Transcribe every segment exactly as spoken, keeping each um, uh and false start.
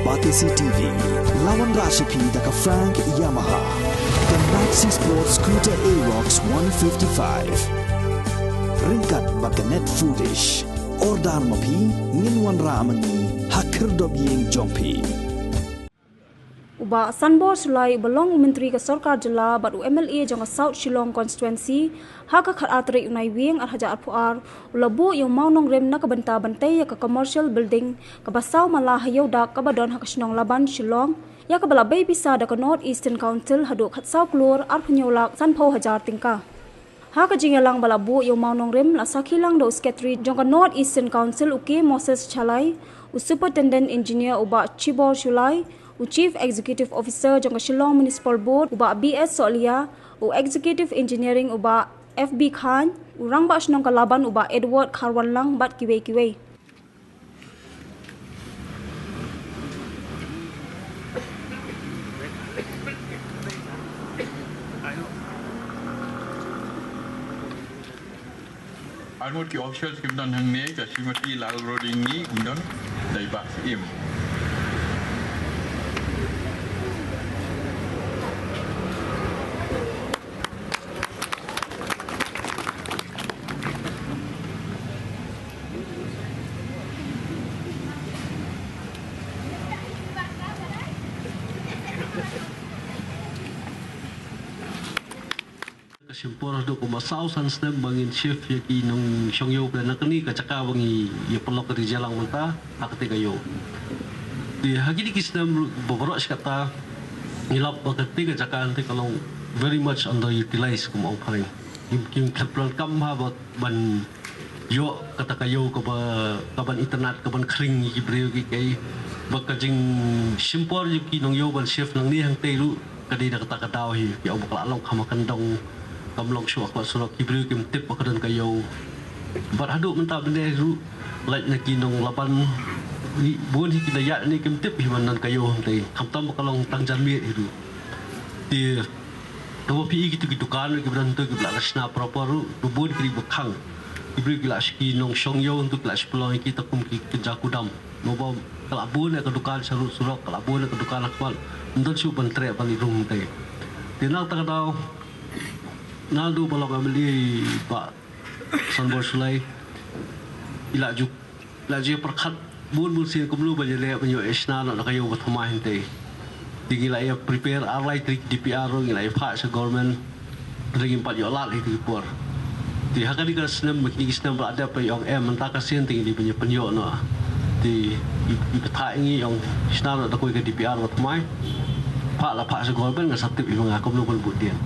Batesi T V, la wanrah sha phi da ka Frank Yamaha, ka Maxi Sport Scooter Aerox one fifty-five. Ryngkat bad ka Net Foodish. Order ma phi, ngin wanrah ma ngi ha khyrdop ïing jong phi. U Bah Sanbor Shullai, uba long u Myntri ka Sorkar Jylla bad u M L A jong ka South Shillong Constituency, ha ka khatar tarik u Naiwieng ar hajar arphew ar, u la buh ïa u mawnongrim na ka bynta ban tei ïa ka commercial building kaba saw mala ha Ïewdak kaba don ha ka shnong Laban, Shillong, ïa kaba la bei pisa da ka North Eastern Council haduh khatsaw klur arphew hynñiew lak sanphew hajar tyngka. Ha ka jingïalang ba la buh ïa u mawnongrim, la sakhi lang da u Secretary jong ka North Eastern Council, u K Moses Shullai, u Superintendent Engineer, u Bah Chibor Shullai, u Chief Executive Officer jong ka Shillong Municipal Board, u Bah B S Sohliya, u Executive Engineering, u Bah F B Khan, u Rangbah Shnong ka Laban, u Bah Edward Kharwanlang, bad kiwei kiwei. Arngut ki officials kim don hangne, ka Srimati Lalrodingi kim don, dei ba im. Ka shim por haduh kumba saw san snem ba ngin shift ïa ki nongshong ïew pdeng na kane ka jaka ba ngi ïa pynlong ka ri jylla mynta ha kata ka ïew. Te ha kine ki snem ruh ba baroh shi katta ngi lap ba kata ka jaka hangta ka long very much underutilized kum ong phareng. Kim, kim khep plan kam ha ba ban ïoh kata ka ïew kaba, kaban itynnad, kaban khring ïa ki briew ki kaei. Ba ka jingshim por ïa ki nongïew ban shift nangne hangta ruh ka dei da kata ka daw hi, ki ong ba ka la long kham ha kyndong, kam long shuh ha ka surok, ki briew kim tip ba ka don ka ïew. Bad haduh mynta mynne ruh, lait na ki nong Laban, bun hi ki da ïaid ne kim tip hi ban don ka ïew hangta, khamtam ba ka long tang janmiet hi ruh. Te kaba phi i kito ki dukan kiba don hangto kiba la shna proper ruh, ba bun ki dei ba khang. Ki briew ki la shu, ki nongshong ïew hangto ki la shu pynlong ïa kita kum ki kynja kudam. Mo ba ka la bun ïa ka dukan sha surok, ka la bun ïa ka dukan ha khmat. Ym don shuh ban treh ban ïa rung hangta. Te na kata ka daw, naduh ba long M L A i Bah Sanbor Shullai, i la ju, la ju pyrkhat bun bun sien kumno ban ïaleh ban ïoh ïa shna noh na ka ïew ba thymmai hangta. Te ngi la ïa prepare ar lai tylli ki D P R ruh, ngi la ïa phah sha government. Hynrei ngim pat ïoh lad hi ki por. Te ha kane ka snem, kine ki snem ba la dep, i ong em mynta ka sien te ngi dei ban ïa pynïoh noh. Te i, i bthah ïa ngi, i ong shna noh da kawei ka D P R ba thymmai. Phah la phah sha government, nga sa tip hi ma nga kumno ban bud dien.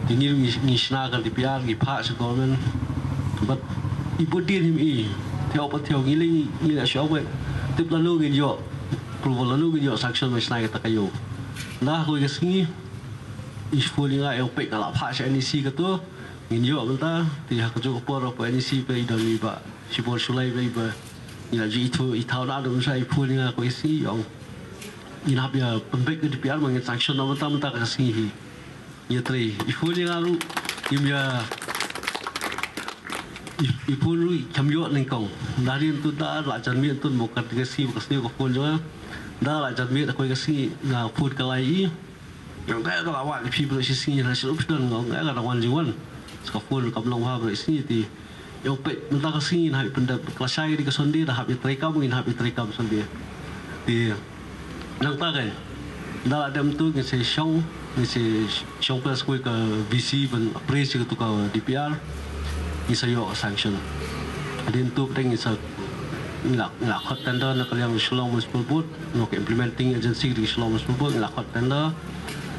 Te ngi, ngi, ngi shna ka D P R, ngi phah sha government. Bad i bud dien hi ma i. Thew pat thew ngi lei, ngi la shu ong, tip lano ngin ïoh approval, lano ngin ïoh sanction ban shna ïa kata ka ïew. Hynda ha kawei ka sngi i phone ïa nga, i ong peit, nga la phah sha N E C kato, ngin ïoh mynta. Te ha kajuh ka por hapoh N E C pat i don i Bah Shibor Shullai pat, i ba ngi la ju ithuh, i thaw na, don sa i phone ïa nga ha kawei ka sngi, i ong ngin hap ïa pynbeit ka D P R, ma ngin sanction noh mynta, mynta ka sngi hi. Ïa trei, i phone ïa nga ruh, im ïa, i, i phone ruh i kam ïoh nyngkong. Hynda ri hangto da la jan miet hangto, mo ka sngi, ka sngi ka phone jong nga. Da la jan miet ha kawei ka sngi nga phone ka lai i. Ïa nga ka la wad ïa phi baroh shi sngi, ha sha ruh phi don, nga ong nga ka dang wan jingwan. Sa ka phone kam long bha baroh shi sngi. Te ïa peit mynta ka sngi ngin hap ïa pyndep, ka la shai ka dei ka Sunday, da hap ïa trei kam, ngin hap ïa trei kam Sunday. Te nangta kan, da la dep hangto ngin sa shong, ngin sa shong pla sa kawei ka V C ban appraise ïa kato ka D P R, ngin sa ïoh ka sanction. Hadien hangto pat ngin sa, ngi la, ngi la khot tender na ka liang Shillong Municipal Board, na ka implementing agency ka dei Shillong Municipal Board, ngi la khot tender.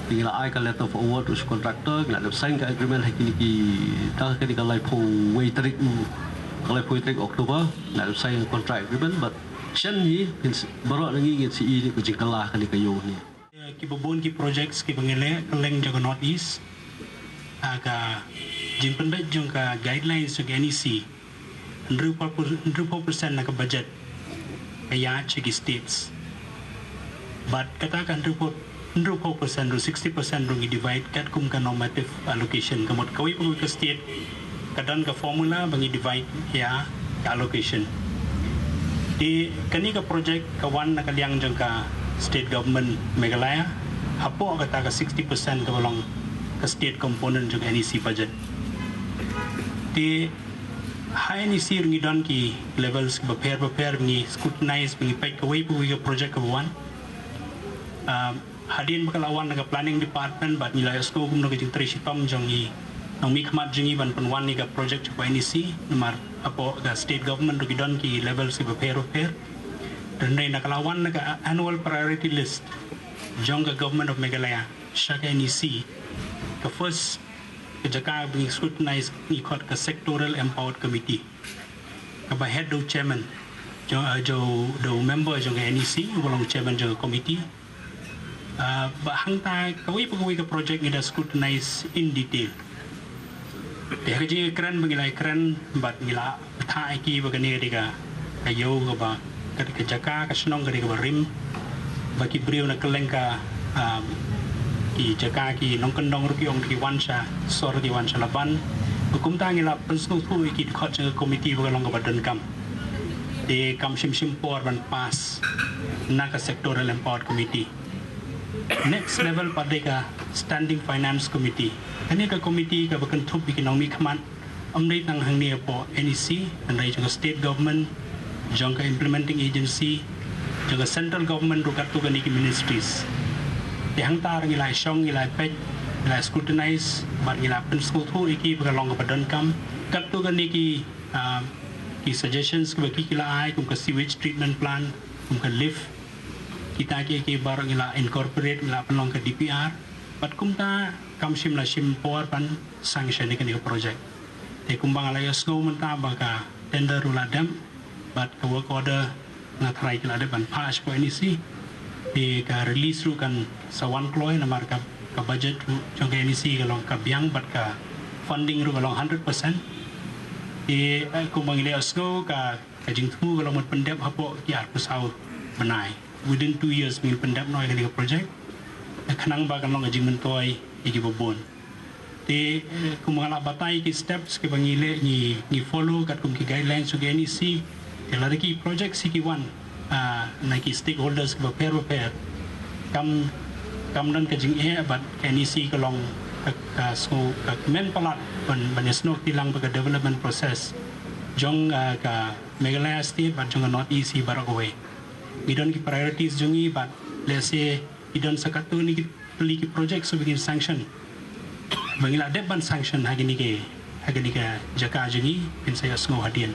Te ngi la ai ka letter of award sha contractor, ngi la dep sign ka agreement ha kine ki, tang ha kane ka laiphew wei tarik, ka laiphew wei tarik October, ngi la dep sign ka contract agreement, bad shen hi, ngin s-, baroh na ngi ngin sa ïoh ïa ka jingkylla ha kane ka ïew hi. Kiba bun ki projects kiba ngi leh kylleng jong ka North East, ha ka jingpynbeit jong ka guidelines jong ka N E C, hynriewphew percent na ka budget ka ïaid sha ki states. Bad kata ka hynriewphew, hynriewphew percent ruh, sixty percent ruh ngi divide katkum ka normative allocation. Ka mut kawei pa kawei ka state ka don ka formula ba ngi divide ïa ka allocation. Te kane ka project ka wan na ka liang jong ka state government Meghalaya, hapoh kata ka sixty percent kaba long ka state component jong ka N E C budget. Te ha N E C ruh ngi don ki levels kiba pher ba pher, ngi scrutinize, ngi peit kawei pa kawei ka project kaba wan. Ah, hadien ba ka la wan na ka planning department, bad ngi la ïohsngew kumno ka jingtrei shitom jong i nongmihkhmat jong i ban pynwan ïa ka project jong ka N E C, namar hapoh ka state government ruh ki don ki levels kiba pher ba pher. Hynrei na ka la wan na ka annual priority list jong ka Government of Meghalaya sha ka N E C, ka first ka jaka ba ngi scrutinize ngi khot ka sectoral empowered committee, kaba head da u chairman, jong, uh, jong, da u member jong ka N E C uba long chairman jong ka committee. Uh, ba hangta kawei pa kawei ka project ngi da scrutinize in detail. Te ha ka jingkren ba ngi la kren bad ngi la bthah ïa ki ba kane ka dei ka, ka ïew kaba, ka dei ka jaka, ka shnong ka dei kaba rim, ba ki briew na kylleng ka, um, ki jaka, ki nongkyndong ruh ki ong ki wan sha sor, ki wan sha Laban. Ba kumta ngi la pynsngewthuh ïa ki dkhot jong ka committee ba ka long kaba donkam. Te kam shym shim por ban pass na ka sectoral empowered committee. Next level pat dei ka standing finance committee. Kane ka committee kaba kynthup ïa ki nongmihkhmat, ym dei tang hangne hapoh N E C, hynrei jong ka state government, jong ka implementing agency, jong ka central government ruh katto katne ki ministries. Te hangta ruh ngi la shong, ngi la peit, ngi la scrutinize bad ngi la pynsngewthuh ïa ki ba ka long kaba donkam. Katto katne ki, ah, ki suggestions kiba ki, ki la ai, kum ka sewage treatment plant, kum ka lift, kita ki, ki baroh ngi la incorporate, ngi la pynlong ka D P R. Bad kumta kam shym la shim por ban sanction ïa kane ka project. Te kumba nga la ïohsngew mynta ba ka tender ruh la dep bad ka work order nga tharai ki la dep ban pass ko N E C. Te ka release ruh kan sa wan kloi namar ka, ka budget ruh jong ka N E C ka long ka biang bad ka funding ruh ka long hundred percent. Te, eh, kumba ngi la ïohsngew ka, ka jingthmu ka long ban pyndep hapoh ki arphew saw bnai. Within two years ngin pyndep noh ïa kane ka project. Khnang ba kan long ka jingmyntoi ïa kiba bun. Te, eh, kumba nga la batai ki steps kiba ngi leh, ngi, ngi follow katkum ki guidelines jong ka N E C. Te lada ki project shi ki wan, ah, na ki stakeholders kiba pher ba pher, kam, kam don ka jingeh bad ka N E C ka long ka, ka sngew, ka kmen palat ban, ban ïasnoh kti lang bad ka development process jong, ah, ka Meghalaya State bad jong ka North East hi baroh kawei. Ngi don ki priorities jong ngi bad lehse ngi don sa katto katne ki pli ki project sa ba ngin sanction, ba ngi la dep ban sanction ha kine ki, ha kine ki jaka jong ngi, phin sa ïohsngew hadien.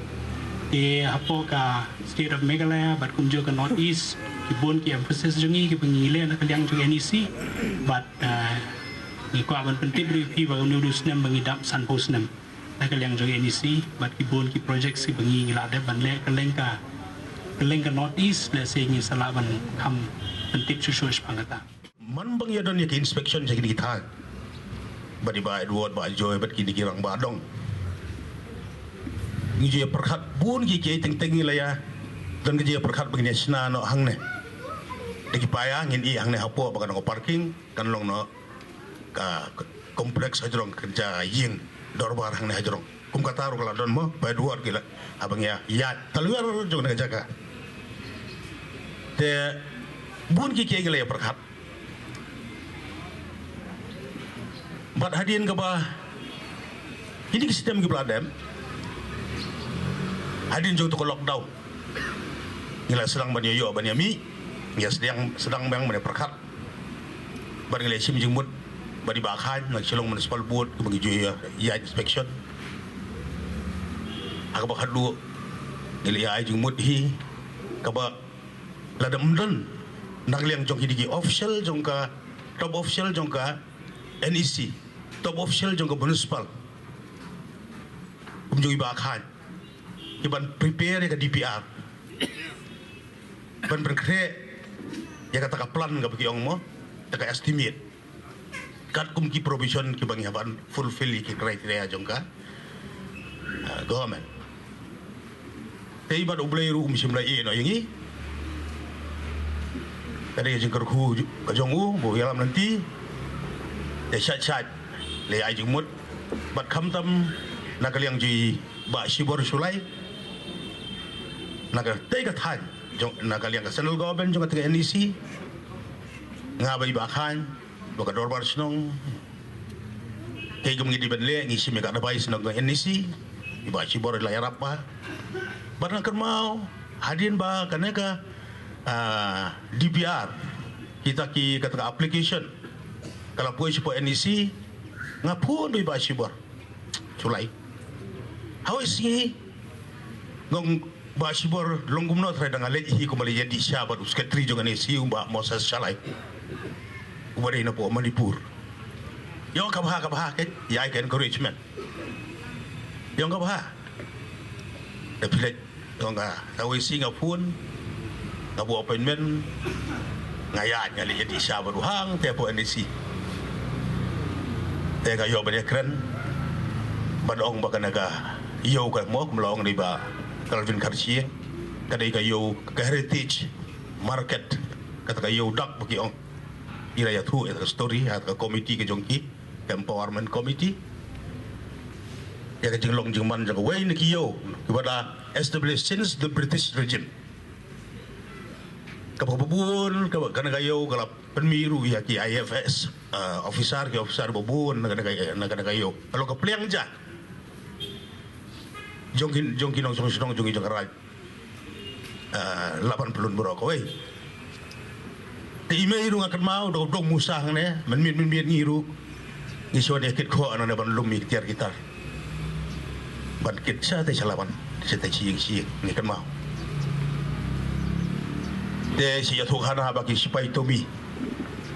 Te hapoh ka State of Meghalaya bad kumjuh ka North East, ki bun ki emphasis jong ngi kiba ngi leh na ka liang jong ka N E C bad, eh, ngi kwah ban pyntip ruh ïa phi ba une u snem ba ngi dap sanphew snem na ka liang jong ka N E C bad ki bun ki project kiba ngi, ngi la dep ban leh kylleng ka, kylleng ka North East, lehse ngi sa lah ban kham pyntip shuh shuh shaphang kata. Man ba ngi ïa don ïa ki inspection jong kine ki thaiñ, bad i Bah Edward, Bah Joy bad kine ki rangbah dong, ngi ju ïa pyrkhat bun ki kiei teng teng, ngi la ïa don ka jingïa pyrkhat ba ngin ïa shna noh hangne. Da ki paia ngin ïoh hangne hapoh ba kan long parking, kan long noh ka, ka complex hajrong, ka ja ïing dorbar hangne hajrong. Kum kata ruh ka la don mo, Bah Edward, ki la, haba ngi ïa, ïa talwer jong kane ka jaka. Te bun ki kiei ngi la ïa pyrkhat. Bad hadien kaba kine ki system kiba la dep, hadien jong uto ka lockdown, ngi la sdang ban ïoh, ban ïa mih, ngi la sdang, sdang biang ban ïa pyrkhat. Bad ngi la shim jingmut bad i Bah Khain na Shillong Municipal Board, kiba ngi ju ïa, ïa inspection. Ha kaba khatduh ngi la ïa ai jingmut hi, kaba lada ym don na ka liang jong kine ki official jong ka, top official jong ka N E C, top official jong ka municipal, kum jong i Bah Khain, ki ban prepare ïa ka D P R, ban pynkhreh ïa kata ka plan kaba ki ong mo, kata ka estimate, katkum ki provision kiba ngi hap ban fulfill ïa ki criteria jong ka, uh, government. Te i Bah U Blei ruh um shym la ïehnoh ïa ngi. Ka dei ka jingkyrkhu ka jong u ba u ïalam lynti. Te shait shait la ïa ai jingmut bad khamtam na ka liang jong i Bah Shibor Shullai. Na ka tei ka thaiñ jong, na ka liang ka central government jong ka tei ka N E C, nga bad i Bah Khain, bad ka dorbar shnong, tei kum ngi dei ban leh, ngi shim ïa ka advice na ka N E C, i Bah Shibor i la ïarap bha. Bad nga kynmaw hadien ba kane ka, ah, D P R, kita ki, kata ka application, ka la poi shapoh N E C, nga phone bad i Bah Shibor. Shu lai. Hawei sngi, nga ong, Bah Shibor, long kumno trai, dang leit hi kumba leit ïadih sha bad u secretary jong N E C, u Bah Moses Shalai, uba dei napoh Manipur. Ïa ka bha, ka bha, ka ïa ka encouragement. Ïa ka bha. Te phi leit, ong ka, hawei sngi nga phone, nga buh appointment, nga ïaid, nga leit ïadih sha bad u hangtei hapoh N E C. Te nga ïoh ban ïakren, ban ong ba kane ka ïew ka mo, kumba la ong da i Bah Calvin Kharshie, ka dei ka ïew ka heritage market, kata ka ïew dak ba ki ong. Ngi la ïathuh ïa ka story ha ka committee ka jong ki, ka empowerment committee. Ïa ka jinglong jingman jong kawei na ki ïew kiba la established since the British regime. Kaba, kaba bun, kaba, kane ka ïew ka la pynmih ruh ïa ki I F S, uh, officer, ki officer ba bun na kane ka, na kane ka ïew. Ka long ka pliang ja jong ki, jong ki nongshong shnong, jong ki, jong ka raid. Ah, lah ban pynlong baroh kawei. Te i mei ruh nga kynmaw, dang, dang musa hangne, mynmiet, mynmiet ngi ruh ngi shu wan ïa kit khoh hangne ban lum ïa ki tiar ki tar. Ban kit shatei sha Laban, shatei shi ïing shi ïing, ngi kynmaw. Te shi ïathuh hana ba ki sipai Tommy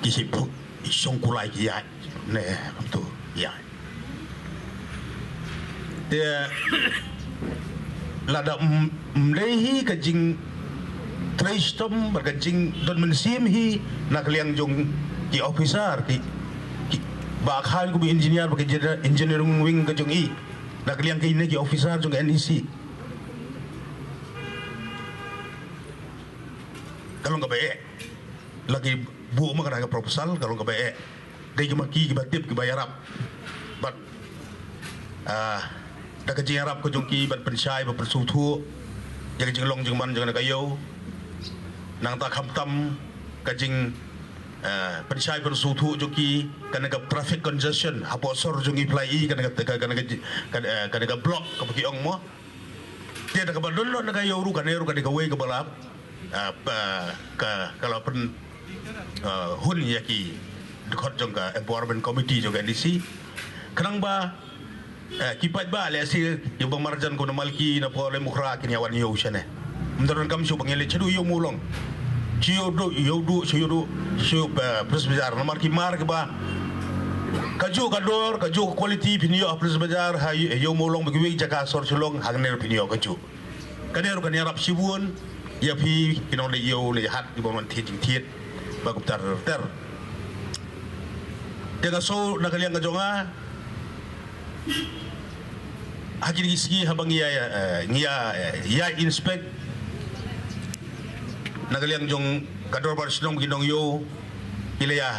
ki shi put, i shong kulai ki ïaid ne, tu ïaid. Te lada ym, ym dei hi ka jingtrei shitom bad ka jingdon mynsiem hi na ka liang jong ki officer, ki, ki, Bah Khain kum engineer, bad ka engineer, engineering wing ka jong i, na ka liang kine ki officer jong ka N E C, ka long kaba eh. La ki buh ma ka, ka proposal, ka long kaba eh. Dei ki ma ki, kiba tip, kiba ïarap. Bad, ah, da ka jingïarap ka jong ki ban pynshai, ban pynsngewthuh ïa ka jinglong jingman jong kane ka ïew. Nangta khamtam ka jing, eh, pynshai pynsngewthuh jong ki, kane ka traffic congestion hapoh sor jong i, phi la i kane ka, ka, kane ka ji-, kane, eh, kane ka block kaba ki ong mo. Te da kaba don noh na ka ïew ruh, kane ruh ka dei kawei kaba la, ah, pa, ka, ka la pyn, ah, hun ïa ki dkhot jong ka empowerment committee jong ka N E C. Khnang ba, eh, ki paidbah lehse kiba marjan kum na Malki, na Pole, Mukhra, kin ïa wan ïew shane. Ym donkam shuh ba ngin leit shaduh ïew Mawlong, shu ïew duh, ïew duh, shu ïew duh sha, eh, Police Bazar. Namar ki mar kiba kajuh ka dor, kajuh ka quality phin ïoh ha Police Bazar, ha ïew Mawlong bad kiwei ki jaka sor Shillong, hangne ruh phin ïoh kajuh. Kane ruh kan ïarap shibun ïa phi ki nongleit ïew leit hat, kiba wan thied jingthied bad kumta ter ter. Te nga sngew na ka liang ka jong nga, ha kine ki sngi haba ngi ïa, eh, ngi ïa, eh, ïa inspect na ka liang jong ka dorbar shnong, ki nongïew ki la ïa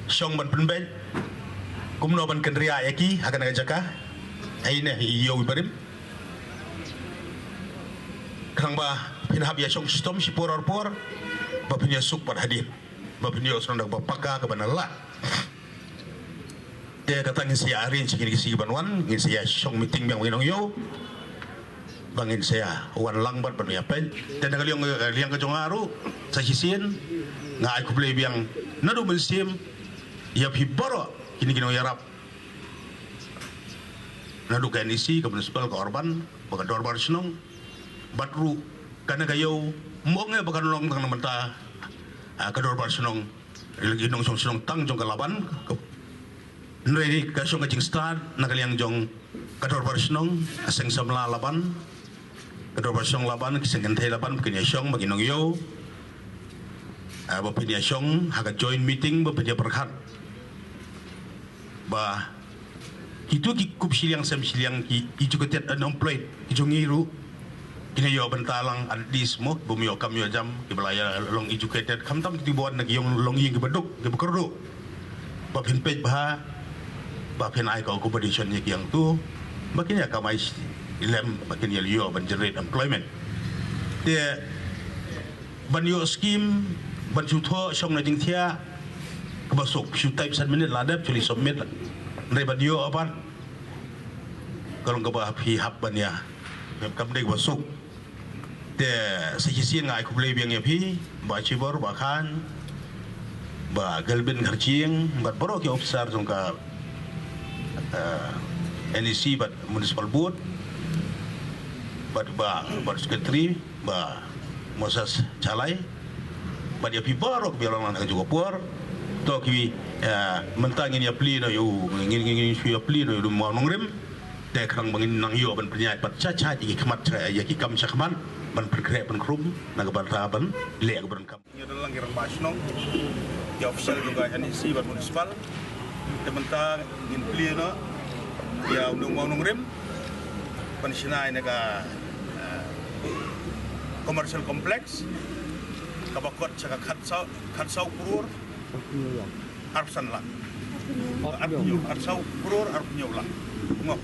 shong ban pynbeit kumno ban kynriah ïa ki ha kane ka jaka. Haei ne i ïew i barim. Khnang ba phin hap ïa shong shitom shi por ar por, ba phin ïa suk pat hadien, ba phin ïoh shnong da kaba paka, kaba na lah. Te kata ngin sa ïa arrange kine ki sngi ban wan, ngin sa ïa shong meeting biang bad ki nongïew, ba ngin sa ïa wan lang bad ban ïa peit. Te na ka liang, eh, liang ka jong nga ruh, sa shisien nga ai khublei biang naduh mynsiem ïa phi baroh kine ki nongïarap naduh ka N E C, ka municipal, ka urban, bad ka dorbar shnong. Bad ruh kane ka ïew, ym ong eh ba kan long tang na bynta, ah, ka dorbar shnong, lane ki nongshong shnong tang jong ka Laban. Hynrei ka shong ka jingstad na ka liang jong ka dorbar shnong, ka seng samla Laban, ka dorbar shnong Laban, ki seng kynthei Laban, ba kin ïa shong bad ki nongïew, ah, ba phin ïa shong ha ka joint meeting, ba phin ïa pyrkhat ba kito ki kup shiliang sem shiliang, ki educated unemployed ki jong ngi ruh, kin ïoh bynta lang at least mo, bym ïoh kam ïoh jam, kiba la ïa long educated, khamtam kito kiba wan na ki ïong longïing kiba duk, kiba kyrduh, ba phin peit bha, ba phin ai ka accommodation ïa ki hangto, ba kin ïa kamai shi lem, ba kin ïa ïoh ban generate employment. Te ban ïoh skim, ban shu thoh shong na jingthiah, kaba suk, shu type san minit la dep, shu leit submit. Hynrei ban ïoh aban, ka long kaba phi hap ban ïa, kam dei kaba suk. Te sa shisien nga ai khublei biang ïa phi, Bah Shibor, Bah Khan, Bah Galvin Kharchieng, bad baroh ki officer jong ka, eh, N E C bad Municipal Board, bad Bah, bad Secretary, Bah Moses Chalai, bad ïa phi baroh kiba ïalang lang ha kajuh ka por. To ki, eh, mynta ngin ïa plie noh ïa u, ngin, ngin, ngin shu ïa plie noh ïa u Maw Nongrim. Te khnang ba ngin nang ïoh ban pynïaid pat sha, sha ïa ki khmat, sha ïa ki kam sha khmat, ban pynkhreh pynkhrum na ka bynta ban leh ka bynta kam. Ngi don lang ki rangbah shnong, ki official jong ka N E C bad municipal. Te mynta ngin plie noh ïa u Maw Nongrim ban shna ïa ka, eh, commercial complex kaba kot sha ka khatsaw, khatsaw klur arphew san lak. Arphew, arphew, arphew klur arphew lak. Mo.